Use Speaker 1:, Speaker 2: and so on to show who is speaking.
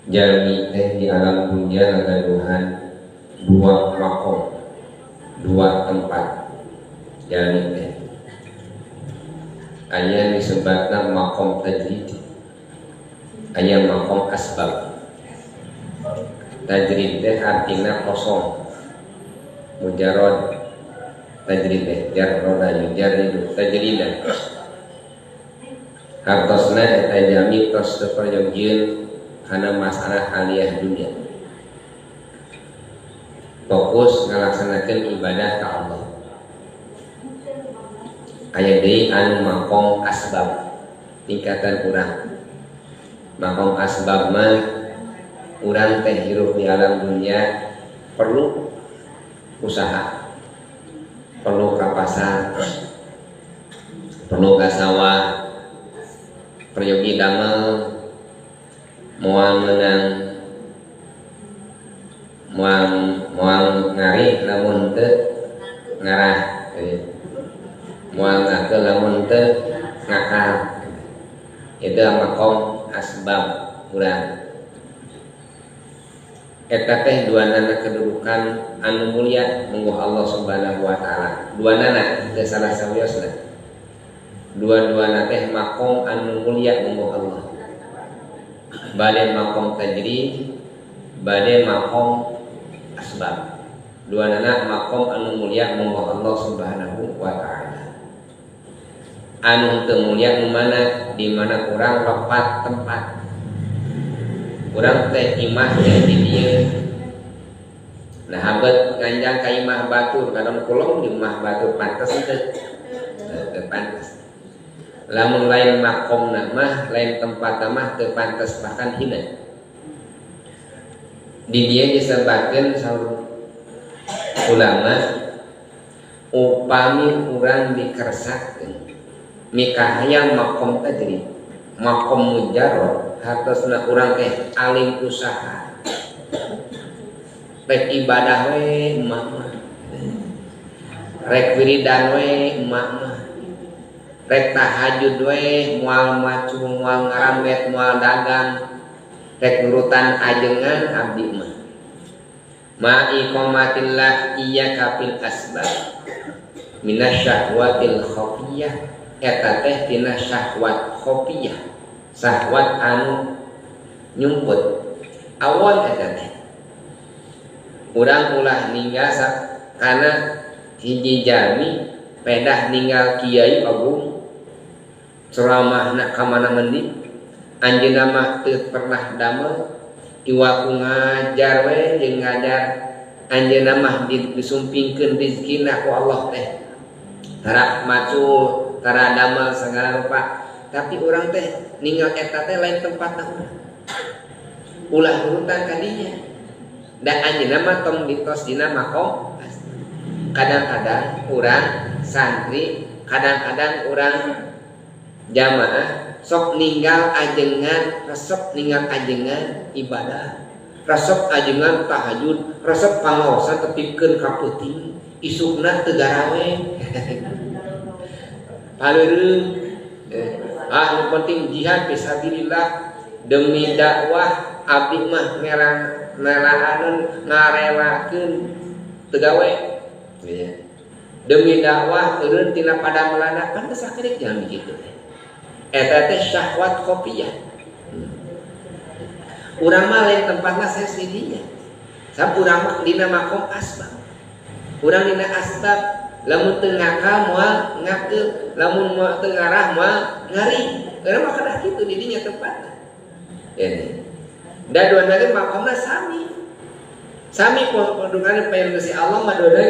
Speaker 1: Jalmi teh di alam dunia ngagaduhan dua makom, dua tempat. Jalmi teh aya disebutna makom tajrid, aya makom asbab. Tajrid teh artinya kosong, mujarad. Tajrid teh jarroda yujarridu tajridan. Hartosna eta jalmi tos teu perjogieun kana masalah aliyah dunia, fokus ngalaksanakeun ibadah ka Allah. Aya deui anu makom asbab, tingkatan urang. Makom asbab mah urang teh hirup di alam dunia perlu usaha, perlu ka pasar, perlu ka sawah, peryogi damel, moal meunang, moal moal ngari lamun teu ngarah, moal ngakeul lamun teu ngakal. Itu makom asbab urang. Eta teh duanana kedudukan anu mulia mungguh Allah Subhanahu wa taala. Duanana teu salah sawiosna. Dua-duana teh makom anu mulia mungguh Allah. Bade makom tajrid, bade makom asbab. Duanana makom anu mulia mungguh Allah Subhanahu wa taala. Anu teu mulia nu mana? Di mana urang lepat tempat. Urang teh imah teh di dieu. Nah, habet nganjang ka imah batur, kadang kulong di imah batur pantes teu? Teu pantes. Lamun lain makomna mah, lain tempatna mah teu pantes, bahkan hina. Di dieu disebatkeun saur ulama, upami urang dikersakeun mikahayang makom tajrid, makom mujarrad, hartosna urang teh alim usaha, rek ibadah we emak mah, rek wiridan we emak mah, rek tahajud we, moal macul, moal ngarambet, moal dagang, rek nurutan ajengan abdi mah. Ma iqamatillah iyyaka fil asbab minasyahwatil khafiyah, eta teh tina syahwat khafiyah, syahwat anu nyumput awon eta teh. Urang ulah ninggal kana hiji jalmi pedah ninggal kiai agung ceramahna ka mana mending, anjeunna mah teu pernah damel, iwa ku ngajar we jeung ngajar, anjeunna mah disumpingkeun rizkina ku Allah teh, tara macul, tara damel segala rupa. Tapi urang teh ninggal eta teh lain tempatna urang, ulah urutan ka dinya. Da anjeunna mah tong ditos dina makom. Kadang-kadang urang santri, kadang-kadang urang jamaah sok ninggal ajengan, resep ninggal ajengan ibadah, resep ajengan tahajud, resep pangaosan tepikeun ka peuting, isukna teu garawe. Paleureum. Nu penting jihad fisabilillah demi dakwah abdi mah ngeraan ngarelakeun teu gawe. Ya. Demi dakwah eureun tina padamelanna kan geus sakedik jangan kitu teh. Eta teh syahwat khafiyah. Urang mah lain tempatna sanes di dinya. Sabab urang mah dina makom asbab. Urang dina asbab lamun teu ngakal moal ngakeul, lamun moal teu ngarah moal ngari. Urang mah kedah kitu di dinya tempatna. Ya. Da dua lagi makomna sami. Sami pondokane payun Gusti Allah mah dua.